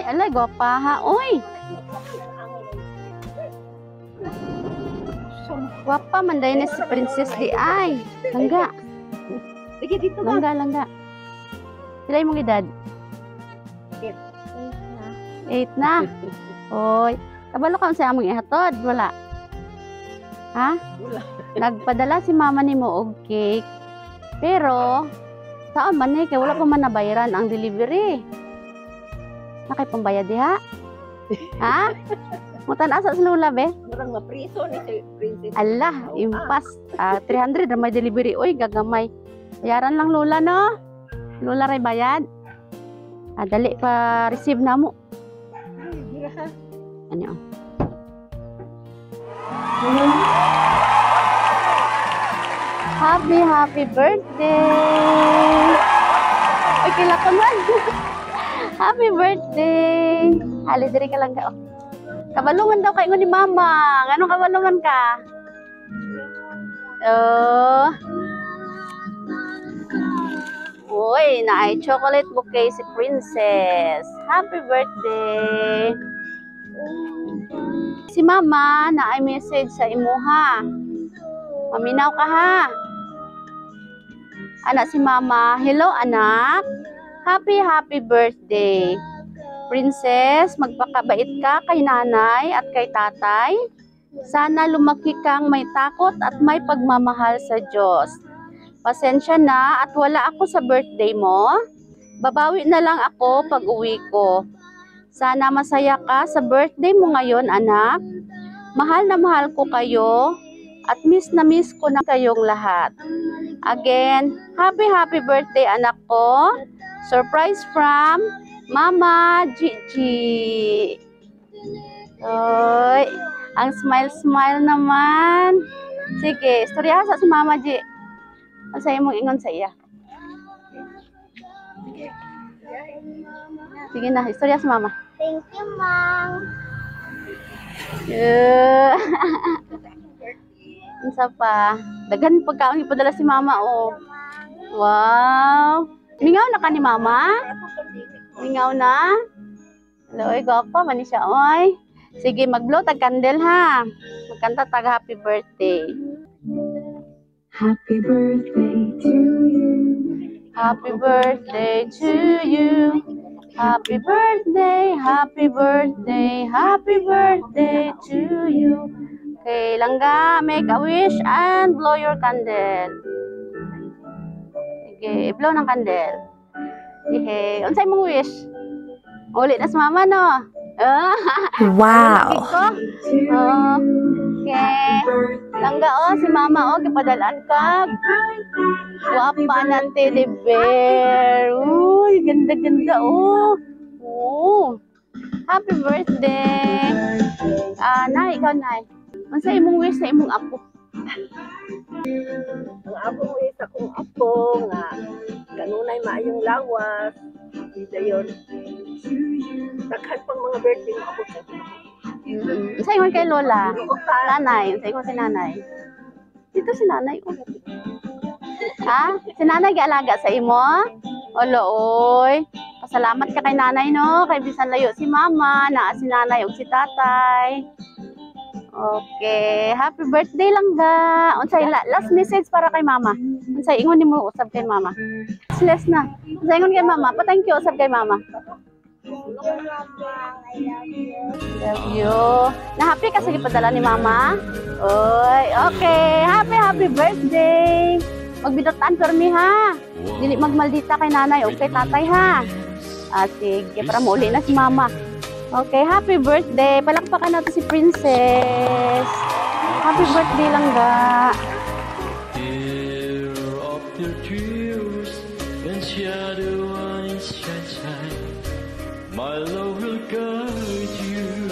Alay, gwapa ha. Oy! Gwapa man day ni si Princess di ay. Langga. Sige, dito ba? Langga, langga. Pila imong edad? 8. 8 na. Oy, kabalo ka sa among ihatod, wala? Ha? Wala. Nagpadala si mama nimo og cake. Pero saan man eh, kay wala pa man nabayaran ang delivery. Nakay pambayad diha? Ha? Mutan asa sa lula be? Murang mapriso ni si Princess. Allah, impas. Ah, 300 ra may delivery. Oy, gagamay. Bayaran lang lola no? Lola ray bayad. Ah, dali pa receive na mo. Ay, gira. Ano? Happy, happy birthday! Ay, kila ka man. Happy birthday! Hali, diri ka lang ka. Oh. Kabalungan daw kayo ni Mama. Anong kabalungan ka? Oh. Uy, naay chocolate bouquet si Princess. Happy birthday! Si Mama naay message sa imuha. Maminaw ka ha. Anak si Mama, hello anak. Happy, happy birthday. Princess, magpakabait ka kay nanay at kay tatay. Sana lumaki kang may takot at may pagmamahal sa Diyos. Pasensya na at wala ako sa birthday mo. Babawi na lang ako pag uwi ko. Sana masaya ka sa birthday mo ngayon, anak. Mahal na mahal ko kayo at miss na miss ko na kayong lahat. Again, happy happy birthday, anak ko. Surprise from Mama Gigi. Oy, ang smile-smile naman. Sige, istorya sa si Mama G. Ano sa imong ingon sa iya? Sige na, istorya sa Mama. Thank you, Mom. Yeah. Unsa pa? Daghan pagkaon ipadala si Mama oh. Wow. Mingaw na ka ni Mama? Mingaw na? Hello, oy, gwapa man ni siya oy. Sige, mag-blow tag candle ha. Magkanta tag happy birthday. Happy birthday to you. Happy birthday to you. Happy birthday, happy birthday, happy birthday to you. Okay, langga, make a wish and blow your candle. Sige, blow ng candle. Sige, unsay mong wish? Uli na sa mama, no? Ah, Wow. ko. Oh, okay. Langga, oh, si mama, oh, kipadalaan ka. Guwapa na teddy bear. Uy, ganda-ganda, oh. Oh. Happy birthday. Ah, Nay, ikaw, Nay. Unsa imong wish sa imong apo? Ang akong wish akong apo nga kanunay maayong lawas. Dayon. Daghan pang mga birthday mo apo. Unsa ingon kay Lola? Nanay, unsa ingon si Nanay? Dito si Nanay, oh. Ha? Si Nanay gialaga sa imo? Olo, oy. Pasalamat ka kay Nanay, no? Kay bisan layo si Mama, naa si Nanay ug si Tatay. Okay, happy birthday lang ga. Unsay last message para kay Mama? Unsay ingon nimo usab kay Mama? Less na. Unsay ingon kay Mama? Pa-thank you usab kay Mama. Thank you, Mama. I love you. Love you. Na-happy ka sa gipadala ni Mama? Oy, okay. Happy, happy birthday. Magbidotan permi ha. Dili magmaldita kay nanay o kay tatay ha. Ah, sige, para mauli na si Mama. Okay, happy birthday. Palakpakan natin si Princess. Happy birthday lang ga. Tear of their tears and shadow on its shine. My love will guide you.